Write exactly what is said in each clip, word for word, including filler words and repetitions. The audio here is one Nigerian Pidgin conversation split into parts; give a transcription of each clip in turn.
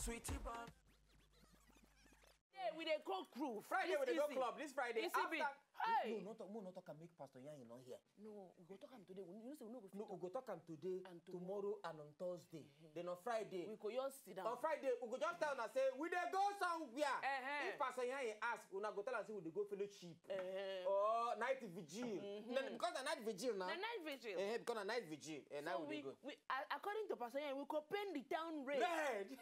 Pretty boy. Hey, we dey go groove. Friday, we dey go club. This Friday, after. Hey! No, no, no, talk, no, no, talk and make Pastor Yanyi not here. No, we go talk am today. We, you know say we no go fit. No, we go talk am today, and tomorrow, and on Thursday. Then on Friday, we go just sit down. On Friday, we go just tell una say we dey go somewhere. Uh-huh. If Pastor Yanyi ask, una go tell am say we dey go fellowship. Uh-huh. Or night vigil. Mm-hmm. No, no, because na night vigil now. Na night vigil. Eh, because na night vigil. Eh, so now we, we dey go. We, a-, according to Pastor Yanyi, we go paint the town red. Red.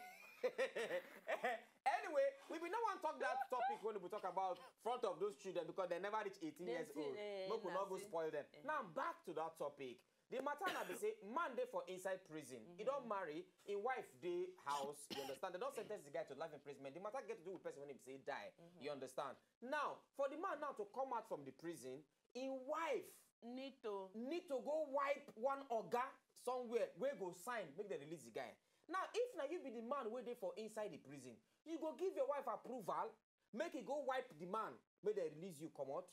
Anyway, we bin no wan talk that topic when we talk about front of those children because they never reach eighteen years old. Make we no go spoil them. Now, back to that topic. The matter na be say man dey for inside prison. He don marry, him wife dey house. You understand? They don sentence the guy to life imprisonment. The matter get to do with person when he say die. You understand? Now, for the man now to come out from the prison, him wife need to need to go wipe one oga somewhere wey go sign make dem release the guy. Now, if na you be the man wey dey for inside the prison, you go give your wife approval make he go wipe the man make dem release you comot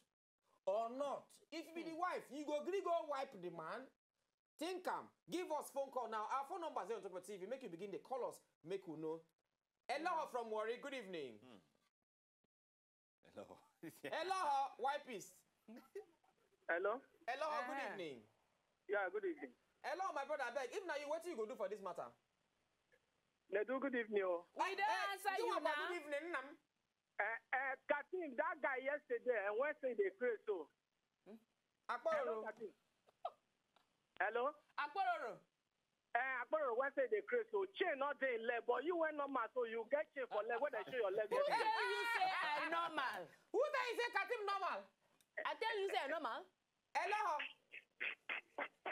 or not? If you be the wife, you go gree go wipe the man? Think am. Give us phone call now. Our phone number is on top of T V. Make you begin to call us. Make we know. Hello from Warri. Good evening. Hello. Hello, wipist. Hello. Hello, good evening. Yeah, good evening. Hello, my brother, abeg. If na you, wetin you go do for this matter? Nedu, good evening o. We dey answer you now. Good evening, Nnam. Eh, eh, Katim, that guy yesterday, and when say they craze so. Hello, Akpororo. Katim. Hello? Akpororo. Eh, Akpororo, when say they craze so. Chain not dey in leg, but you went normal, so you get chain for leg. When they show your leg, who tell you say I normal? Who tell you say Katim normal? I tell you say I normal. Hello.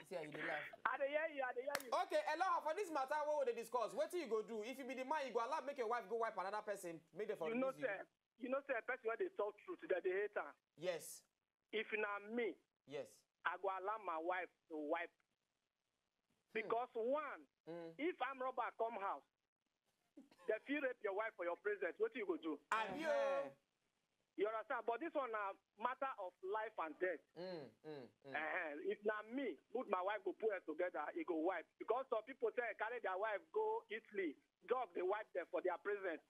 See how you dey laugh. I dey hear you, I dey hear you. Okay, hello. For this matter, what would they discuss? Wetin you go do? If you be the man, you go allow make your wife go wipe another person, make dem for release you. You know say, you know say person wey dey talk truth, that they hate am. Yes. If na me, yes, I go allow my wife to wipe. Because one, if armed robber come house, they fit rape your wife for your presence. Wetin you go do? Abi o. You understand? But this one na matter of life and death. Eh, if na me, put my wife go put her together, e go wipe. Because some people say carry their wife go Italy, dog dey wipe them for their presence.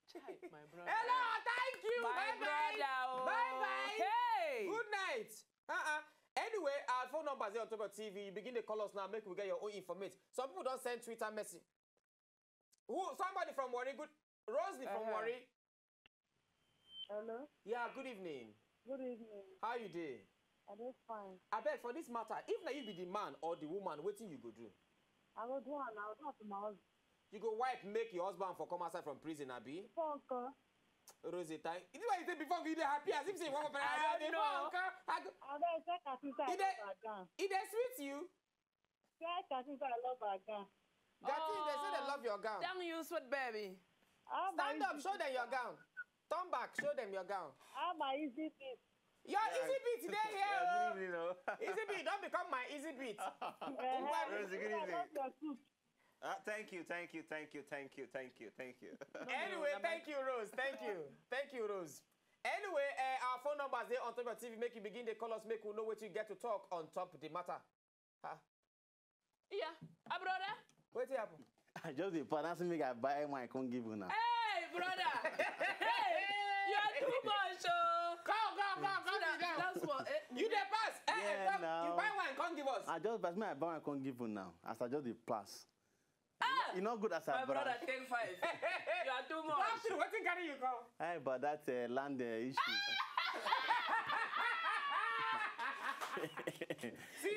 Chai, my brother. Hello, thank you. My brother, oh. Bye bye. Hey. Good night. Uh-uh. Anyway, our phone number is on top of T V. You begin to call us now. Make we get your own information. Some people don't send Twitter message. Who? Somebody from Warri. Good. Rosie from Warri. Hello? Yeah, good evening. Good evening. How you dey? I dey fine. Abeg, for this matter, if na you be the man or the woman, wetin you go do? I go do am, I go talk to my husband. You go wipe make your husband for come outside from prison, abi? Before, uncle. Rosie, thank you. This is why you say before you dey happy as if say you wan open. I don't know. Before, uncle. I go. Abeg, check as inside. E dey sweet you. Check as inside, I love her gown. Gati, they say they love your gown. Down you, sweet baby. Stand up, show them your gown. Turn back, show them your gown. How my easy beat? Your easy beat dey here. Easy beat don become my easy beat. Rosie, good evening. Ah, thank you, thank you, thank you, thank you, thank you, thank you. Anyway, thank you, Rose. Thank you, thank you, Rose. Anyway, uh, our phone numbers dey on top of T V. Make you begin to call us. Make we know what you get to talk on top the matter. Ah. Yeah, ah, brother. Wetin happen? I just dey pass. Make I buy wine come give una. Hey, brother. Hey, you are too much, oh. Come, come, come, come, sit down. That's what. You dey pass. Eh, eh, come, you buy wine come give us. I just pass. Make I buy wine come give una. As I just dey pass. Ah! E no good as I brag. My brother, take five. You are too much. Pass through. Wetin carry you come? Hey, but that uh, land uh, issue. See,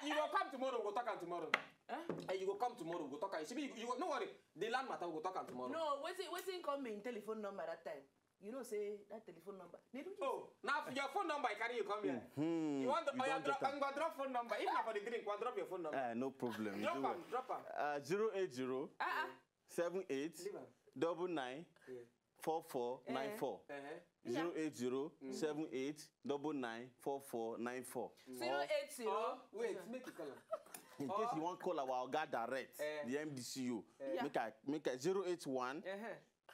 you go come tomorrow. We go talk am tomorrow. Eh? Eh, you go come tomorrow. We go talk am. You see, you, you go, no worry. The land matter, we go talk am tomorrow. No, wetin, wetin come in telephone number that time? You know, say that telephone number. Oh, now your phone number, I carry you come here. You want to, you want to drop, drop phone number. If not for the drink, we'll drop your phone number. Uh, no problem. Drop am, drop am. Uh, zero eight zero, seven eight, double nine, four four nine four. Zero eight zero, seven eight, double nine, four four nine four. Zero eight zero. Wait, make you call am. In case you want call our oga direct, the M D C O, make I, make I zero eight one,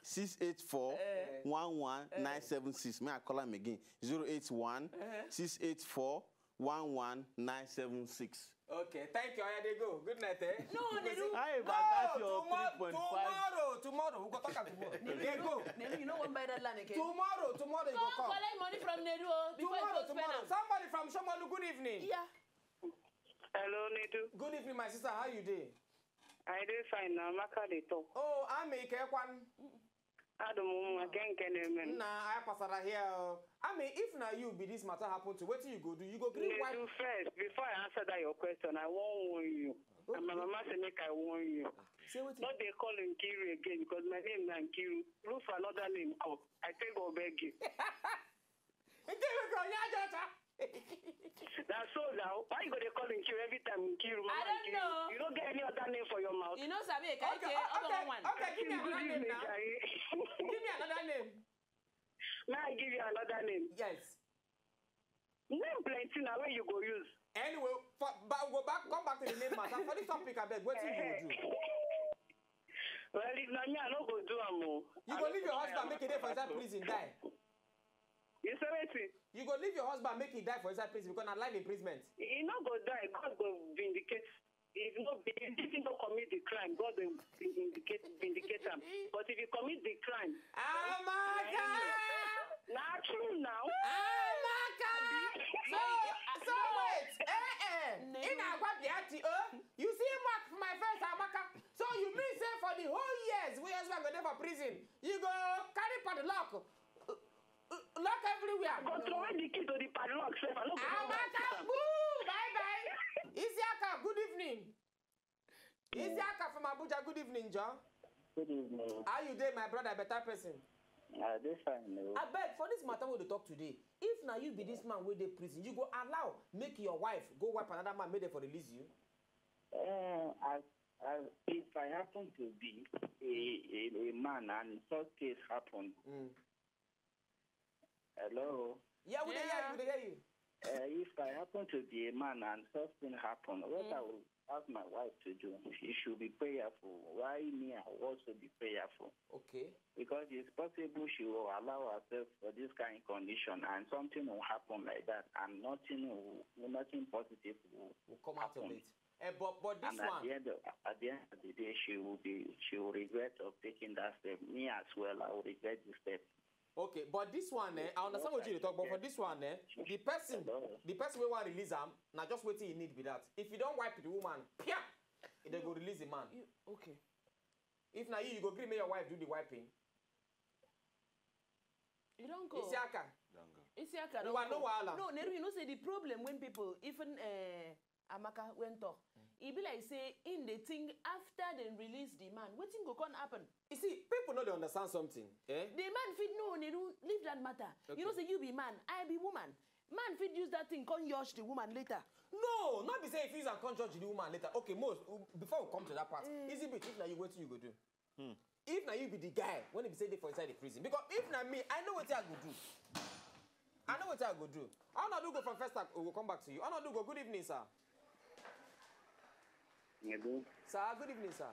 six eight four, one one nine seven six. May I call am again? Zero eight one, six eight four, one one nine seven six. Okay, thank you. I dey go. Good night, eh? No, they do. How about that your three point five? Tomorrow, We'll go talk am tomorrow. They go. Nenu, you no wan buy that land again? Tomorrow, tomorrow you go Come come. Collect money from Nedu o, before you Tomorrow, go spend tomorrow. Am. Somebody from Shomolu, good evening. Yeah. Hello, Nedu. Good evening, my sister. How you dey? I dey fine now. Amaka dey talk. Oh, Ami Kekwan. Adị m mma, ke nke na-eme m? Nna, anyị pasara here o. Ami, if na you be this matter happen to, wetin you go do? You go gree wipe Nedu, first, before I answer that your question, I wan warn you. And my Okay. mama say make I warn you. Say wetin? No dey call Nkiru again because my name na Nkiru. Look for another name come. I take God beg you. Nkiru go, yeah, Jota. Na so now. Why you go dey call Nkiru every time? Nkiru, I mama don't Nkiru. Know. You don't get any other name for your mouth. You know, Sabi, Okay, okay, okay, okay, give me Good another name evening, now. Jare. Give me another name. May I give you another name? Yes. Name plenty now where you go use. Anyway, for, but go back, come back to the name matter. For this topic, I beg, wetin you go do? Well, if na me, I no go do am o. You I go no leave go your try husband, am. Make he dey for inside prison, die. You say wetin? You go leave your husband, make he die for inside prison because na life imprisonment. He no go die. God go vindicate. If no, if he no commit the crime, God will vindicate, vindicate am. But if he commit the crime, Amaka! Na true now. Amaka! So, so wait, eh, eh. Ị na-agwa Beati, oh, you see mark for my face, Amaka. So you mean say for the whole years wey husband go dey for prison, you go carry padlock, uh, uh, lock everywhere? I go throw the key to the padlock sef. I no go come back. Amaka, boo, bye bye. Isiaka, good evening. Isiaka from Abuja, good evening, John. Good evening. How you dey, my brother, better person? I dey fine o. Abeg, for this matter we dey talk today, if na you be this man wey dey prison, you go allow make your wife go wipe another man make dem for release you? Eh, as, as if I happen to be a, a, a man and such case happen. Mm. Hello? Yeah, we dey hear you, we dey hear you. Uh, if I happen to be a man and such thing happen, what I will ask my wife to do, she should be prayerful. Why me, I will also be prayerful? Okay. Because it's possible she will allow herself for this kind of condition and something will happen like that and nothing will, nothing positive will Will come out of happen. It. Eh, but, but this And at one the end of, at the end of the day, she will be, she will regret of taking that step. Me as well, I will regret the step. Okay, but this one, eh, I understand what you dey talk, but for this one, eh, the person, Hello? The person wey wan release am, na just wetin he need be that. If you don wipe the woman, pia, they go release the man. You, okay. If na you, you go gree make your wife do the wiping. You don go. Isiaka. Don't go. Isiaka don Ngwa, no go. Wahala. No, Neru, you know say the problem when people, even, eh, Amaka went talk, e be like say in the thing after dem release the man, wetin go come happen? You see, people no dey understand something. Eh? The man fit no, Neru, leave that matter. Okay. You know say you be man, I be woman. Man fit use that thing come judge the woman later. No, not be say if you use am come judge the woman later. Okay, most, before we come to that part, Eh. Easy bit, if na you, wetin you go do? Hmm. If na you be the guy, when e be say dey for inside the prison, because if na me, I know wetin I go do. I know wetin I go do. How na do go from first time? We will come back to you. How na do go? Good evening, sir. Edu. Sir, good evening, sir.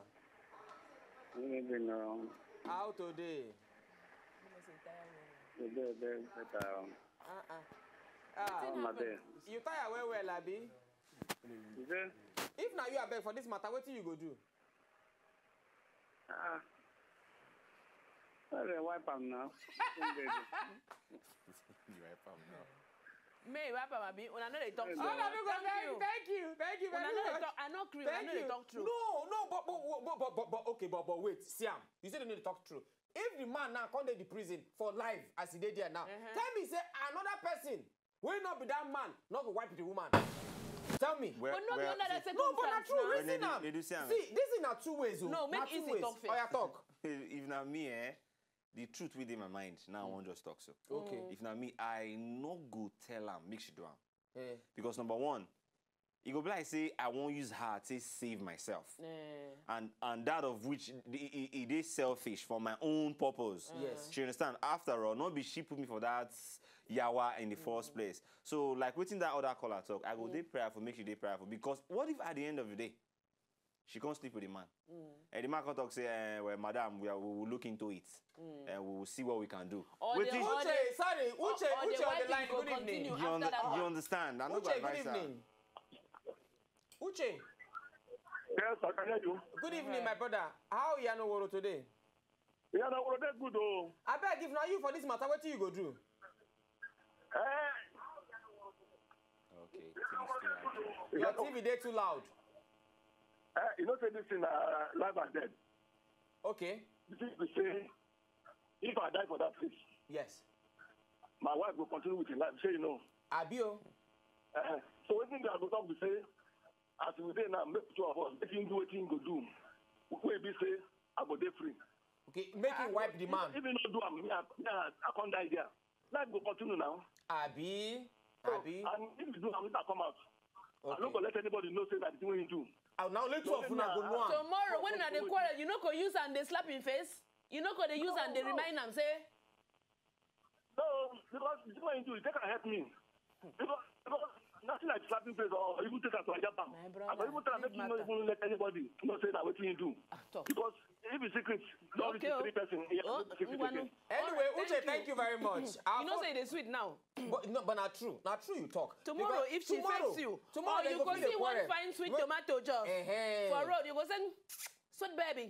Good evening, um, How today? Today, today, better, um, Uh-uh. Ah, Wetin happen? You tire well, well, abi? You see? If na you, abeg, for this matter, wetin you go do? Ah. Well, they wipe am now. You wipe am now. Me, wipe am, abi? Una no dey talk true. Thank you. Thank you, thank you very much. Una no dey talk, I no agree, una no dey talk true. No, no, but, but, but, okay, but, but wait, see am. You say they no dey talk true. If the man now come dey the prison for life as he dey there now, tell me say another person wey no be that man no go wipe the woman. Tell me. Well, but no be well, under that circumstance. No, but na true. Reason am. See, this is na two ways o. No, make Easy talk first. Oya, talk. If na me, eh, the truth wey dey my mind now, I wan just talk so. Okay. If na me, I no go tell am make she do am. Eh. Because number one, e go be like say I wan use her take save myself. Eh. And, and that of which e, e, e dey selfish for my own purpose. Yes. She understand? After all, no be she put me for that yawa in the first place. So, like wetin that other caller talk, I go dey prayerful, make she dey prayerful. Because what if at the end of the day, she come sleep with the man? And the man come talk say, eh, "Well, madam, we are, we will look into it. And we will see what we can do." Uche, sorry, Uche, Uche on the line. Good evening. You understand? I no go advise her. Uche, good evening. Uche. Yes, I can hear you. Good evening, my brother. How you are, no worry today? Yeah, na we dey good o. Abeg, if na you for this matter, wetin you go do? Eh, Okay, T V is too loud. Your T V dey too loud. Eh, you know say this thing na life and death. Okay. This is to say, if I die for that place, Yes. my wife go continue with her life. Say you know. Abi o. Eh, so wetin I go talk be say, as we dey now, make two of us, make him do wetin he go do. We be say, I go dey free. Okay, make him wipe the man. If he no do am, me, I, me, I, I come die there. Life go continue now. Abi. So, Abi. And if he do am, I come out. I no Okay. go let anybody know say na the thing wey he do. Ah, na only two of una go know am. Tomorrow when una dey quarrel, you no go use am dey slap him face. You no go dey use am dey remind am say No, because the thing wey he do, he take am help me. Because, because nothing like slapping face or even take am to Ajabam. My I brother, go even tell am make big you no matter. Even let anybody know say na wetin you do. Talk. Because if it's secret, don't reach Okay, to oh. Three person. Yeah, Oh, make secret Ngwanu. Again. Anyway, Oh, Uche, thank you very much. You know say e dey sweet now. But no, but na true. Na true you talk. Tomorrow, Because if she tomorrow, vex you, tomorrow or they you go go feel the see one quarrel. fine sweet When- tomato juice Ehe. for road, you go say, "Sweet baby,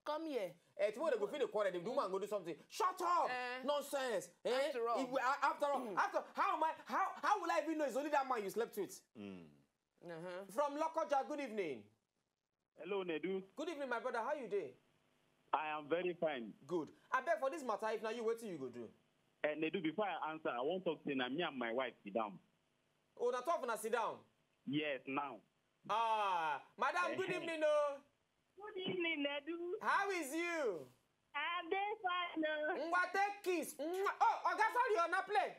come here." Eh, tomorrow they go feel the quarrel. The woman go do something. Shut up! Eh. Nonsense! Eh? After all. If we- a- after all, after how am I? How how will I even know it's only that man you slept with? Uh-huh. From Lokoja, good evening. Hello, Nedu. Good evening, my brother. How you dey? I am very fine. Good. Abeg, for this matter, if na you, wetin you go do? Uh, Nedu, before I answer, I wan talk say na me and my wife sit down. Oh, na two of una sit down. Yes, now. Ah, madam, good evening o. Good evening, Nedu. How is you? I dey fine o. Ngwa, take kiss. Mwah. Oh, oga, sorry, una play.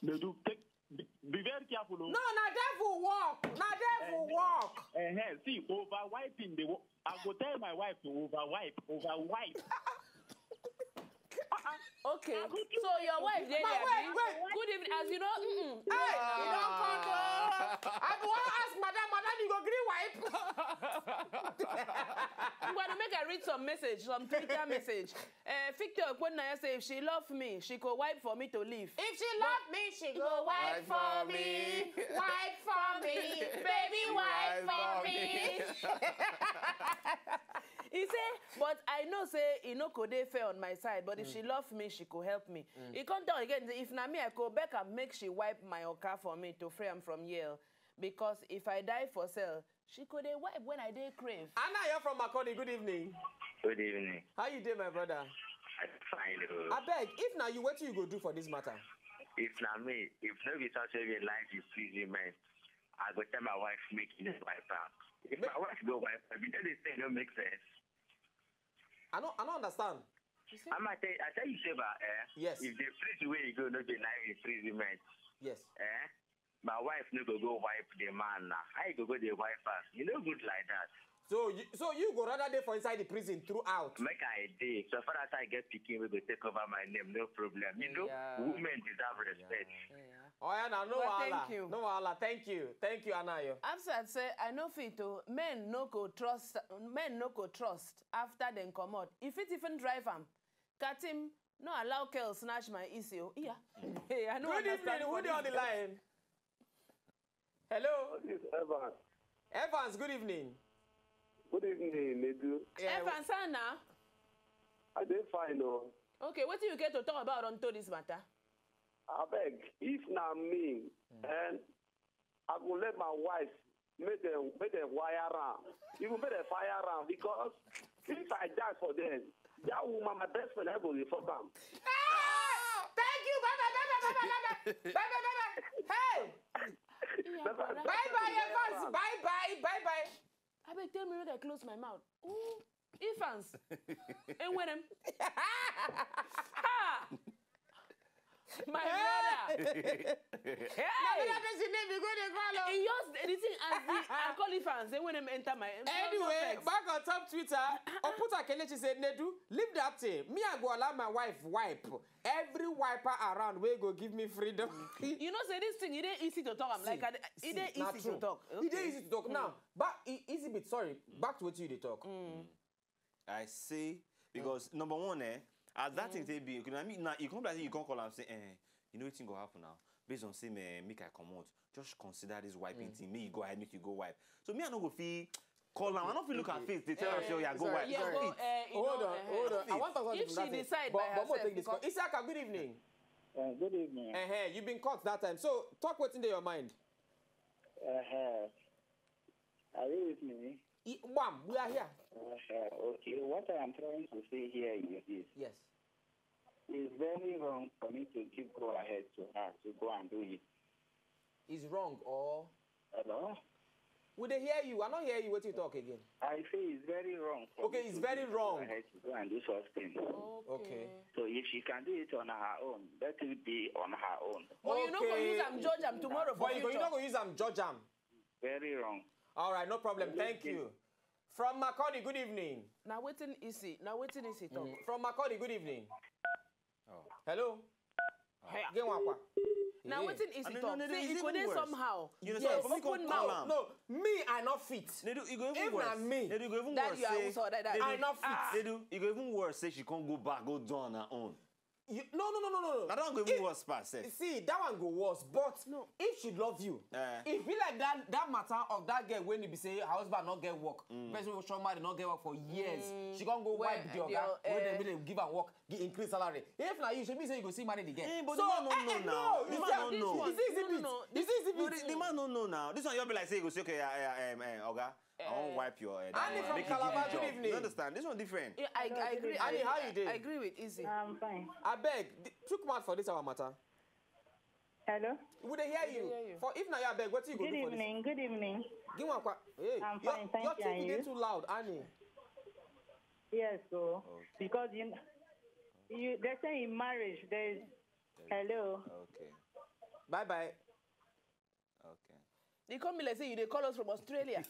Nedu, take, be, be very careful o. No, na devil work. Na devil work. Uh-huh. See, over wiping, they wo- I go tell my wife to over wipe, over wipe. Okay, so your wife dey Ma, there, wait, abi? Wait. Good evening, as you know. Mm-mm. Hey, you don come o. I be wan ask madam, madam, you go gree wipe? I'm gonna make I read some message, some Twitter message. Uh, Victor Okponnaya say if she love me, she go wipe for me to leave. If she love me, she go wipe for me. Wipe for me. Baby, wipe for me. He say, but I know say e no go dey fair on my side, but if she love me, she go help me. He come talk again say if na me, I go beg am make she wipe my oka for me to free am from here. Because if I die for cell, she go dey wipe when I dey grave. Anna, you're from Makurdi. Good evening. Good evening. How you dey, my brother? I fine o. Abeg, if na you, wetin you go do for this matter? If na me, if no be such a life imprisonment, I go tell my wife make you no wipe am. If Ma- my wife go wipe am, you know the thing no make sense. I no, I no understand. I might tell, I tell you, Sheba, eh? Yes. If the prison where you go, no be life imprisonment, Yes. eh? My wife no go go wipe the man now. How you go go dey wipe am? You no good like that. So you, so you go rather dey for inside the prison throughout. Make I dey. So far as I get pikin, we go take over my name, no problem. You know, Yeah. Women deserve respect. Oh yeah, na no Well, wahala. Thank you. No wahala. Thank you, thank you, Anayo. Hafsat say I no fit o. Men no go trust. Men no go trust after dem comot. E fit even drive am. Katim, no allow girl snatch my issue. Yeah. Hey, I no Good understand evening. Who for dey on the this. Line? Hello, This is Evans. Evans. Good evening. Good evening, Nedu. Yeah, Evans, how na? I dey fine o. Okay, wetin you get to talk about unto this matter? Abeg, if na me, and I go let my wife make dem make dem wire am, even make dem fire am, because if I die for them, that woman, my best friend, I go dey fuck am. Thank you. Bye bye bye bye bye bye bye bye bye bye. Hey, bye bye Evans. Bye bye bye bye. Abeg tell me make I close my mouth. Ooh, Evans. Enwerem. Ha! My brother. Hey! Another person name you go dey call o. He just the thing as the I call Evans. Enwerem enter my. Anyway, back on top Twitter, Oputa Kelechi said, Nedu, leave that thing. Me, I go allow my wife wipe. Every wiper around wey go give me freedom. You know say this thing e dey easy to talk am like I dey- e dey Na easy true. To talk. E dey easy to talk now. But e easy bit, sorry. Back to wetin you dey talk. I say because number one, eh, as that thing take be, you know, I mean, now you come like say you come call am say, eh, you know wetin go happen now. Based on say me make I comot, just consider this wiping thing. Make you go ahead, make you go wipe. So me I no go feel. Call am. I no fit look her face. They tell her say, "Oh, yeah, go wipe." Yeah, go, uh, you Hold know, on, uh, hold on. I want to ask If she decide by herself, because Isiaka, good evening. Uh, good evening. Uh-huh. You've been caught that time. So talk what's in your mind. Uh-huh. Are you with me? Wham, we are here. Uh-huh. Okay. What I am trying to say here is this. Yes. It's very wrong for me to give go ahead to her to go and do it. Is wrong or? Hello? We dey hear you. I no hear you. What you talk again? I say it's very wrong. For Okay, me it's to very give go wrong. Ahead to go and do something. Okay. So if she can do it on her own, let it be on her own. But you no go Okay. Use am judge am tomorrow for But you go, you future. No go use am judge am. Very wrong. All right, no problem. Thank you. From Makurdi, good evening. Now waiting easy. Now waiting easy talk. Mm. From Makurdi, good evening. Oh. Hello. Hey. Get one kwa. Now Hey. Waiting easy I mean, talk. No, no, no, Say it's it go even there worse. Somehow. You know, Yes. So for me, Open come mouth. Call am. No, me I not fit. They do. You go even If worse. Na me. They do. You go even That worse. You are Say, also that, that they do. I not fit. They do. You go even worse. Say she can't go back, go down on her own. You, no, no, no, no, no. That one go even It- worse pass sef. See, that one go worse. But No. If she love you, Eh. If be like that, that matter of that girl when you be say her husband not get work, Mm. Person who show marry not get work for years, Mm. she can't go Well, wipe the oga. Your, When they eh, really give her work, give increase salary. If na you, should be say you go see marry the girl. Eh, but So, the man no eh, know eh, now. No, The you man see, no know. This is easy No, no, bit. no. This is easy No, bit. the, the man no know now. This one you be like say you go say okay, yeah, yeah, um, eh, oga. I won't Eh. Wipe your head. Annie from Calabar, good evening. You understand? This one different. Yeah, I, Hello, I good agree. evening. Annie, how you I, doing? I agree with Izzy. I'm fine. I beg, th- chook mouth for this our matter. Hello? We dey hear We dey you. Hear you. For if na you, I beg, what you go Good do for this? Evening, good evening. Give one kwa- Hey, I'm your, fine, thank your you, T V and dey you? Too loud, Annie. Yes, so Okay. Because you, kn- you, they say in marriage there is hello. Okay. Bye bye. Okay. They come be like say you dey call us from Australia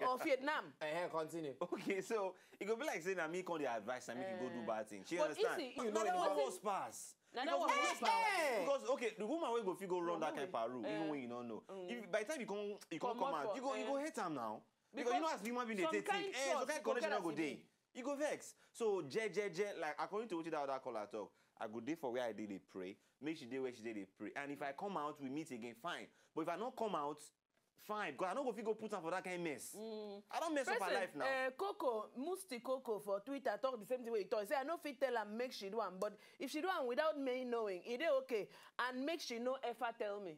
or Vietnam. Eh, continue. Okay, so it go be like say na me come dey advise am make you go do Eh. Bad thing. She But understand? Easy, you Na know that anything. One worse pass. Na that Because one we worse just pass. Because okay, the woman wey go fit go run that kind of paru, even Eh. When you don't know. Mm. If by the time you come, you come Come come out out, for, you go, you go eh. Hate am now. Because you know as human being dey Some take kind thing, eh, some trust kind go connection get no go as e dey. Be. You go vex. So je je je, like according to what that other caller talk, I go dey for where I dey dey pray. Make she dey where she dey dey pray. And if I come out, we meet again, fine. But if I no come out, fine. Because I no go fit go put am for that kind of mess. Mm. I don't mess up her Person, life now. Uh, Coco, Musti Coco for Twitter talk the same thing wey you talk. He say I no fit tell am make she do am, but if she do am without me knowing, e dey okay. And make she no ever tell me.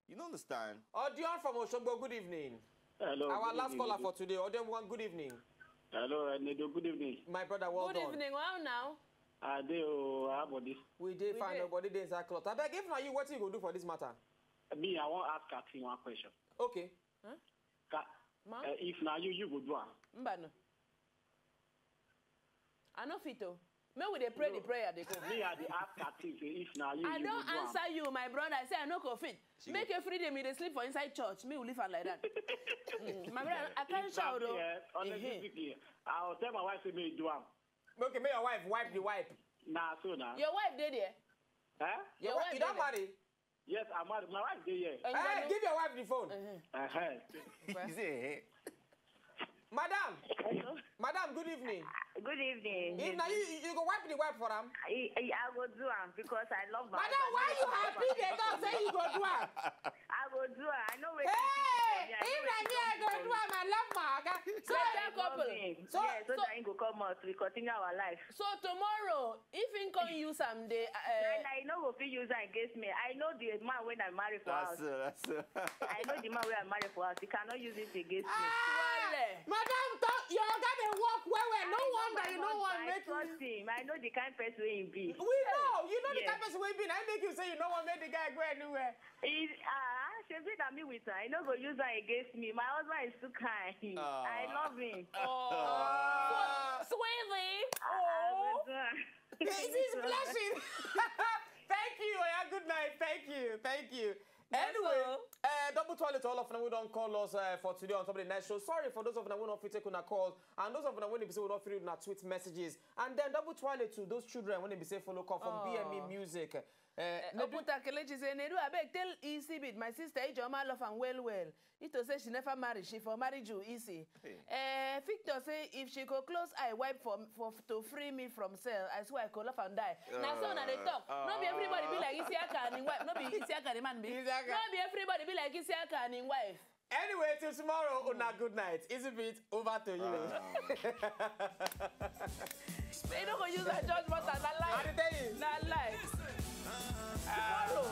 You don't understand. Odion from Oshogbo, good evening. Hello. Our good last evening, caller for today. Odion, one good evening. Hello, Nedo. Good evening. My brother, well good done. Evening. Well now. I dey oh, how about this? We dey We fine. Dey. Nobody dey inside cloth. I beg if na you, what you go do for this matter? Me, I wan ask Akin one question. Okay. Huh? Ka- Ma? Uh, if na you, you go do am. Mba no. I no fit o. Make we dey pray the prayer dey go. Me, I dey ask Akin say if na you, I you don go do am. Answer you, my brother. I say I no go fit. She Make go- every day me dey sleep for inside church. Me will leave am like that. Mm, my brother, I can't If na shout me, o. Eh, honestly Ehe. Speaking, I'll tell my wife say me do am. Okay, may your wife wipe the wipe. Nah, so now. Your wife dey there? Eh? Your wife, you don't marry? Yes, I'm married. My wife dey here. Eh, give your wife the phone. Uh-huh. He say, eh. Madam. Hello. Madam, good evening. Good evening. If na you, you go wipe the wipe for am. I, I, I go do am because I love my Madam, husband. Why you happy? They don't say you go do am. I go do am. I know wetin Hey, if na me, I go do am. I love my oga. So, so, yes, so, so that he go come out. We continue our life. So tomorrow, if he come use am, dey, uh, na, na, he no go fit use am against me. I know the man wey I marry for house. That's it, that's it. I know the man wey I marry for house. He cannot use it against me. Ah, madam, talk, your oga dey work well well. No wonder you no wan make. I trust him. I know the kind person wey he be. We know. You know the kind person wey he be. Na him make you say you no wan make the guy go anywhere. He, ah, shebi na me with am. He no go use am against me. My husband is too kind. Ah. I love him. Oh. Sweetie. I, I go do am. He's blushing. Thank you. Yeah, good night. Thank you. Thank you. Anyway, uh, double toilet to all of them who don't call us uh, for today on top of the night show. Sorry for those of them who don't fit take on a call, and those of them who don't fit read on tweet messages. And then double toilet to those children when they be say follow call from B M E Music. Uh, Oputa Kelechi say, Nedu, I beg tell E C bit, my sister Ijeoma love am well well. Ito say she never marry, she for marry you, E C. Hey. Uh, Victor say if she go close eye wipe for, for to free me from cell, I swear I go laugh and die. Uh, now so now they talk. Uh, no be everybody be like Isiaka and his wife. No be Isiaka the man be. Isiaka. No be everybody be like Isiaka and his wife. Anyway, till tomorrow, una good night. Easy beat, over to you. You no go use that judge matter. Na I lie. dey tell you. Na lie. Tomorrow.